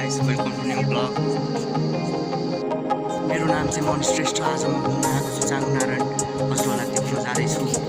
Guys, welcome to new vlog. मेरो नाम चाहिँ मन श्रेष्ठ। आज म घुम्न आएको छु चाङनारायण। हजुरहरूलाई देख्न जाँदैछु।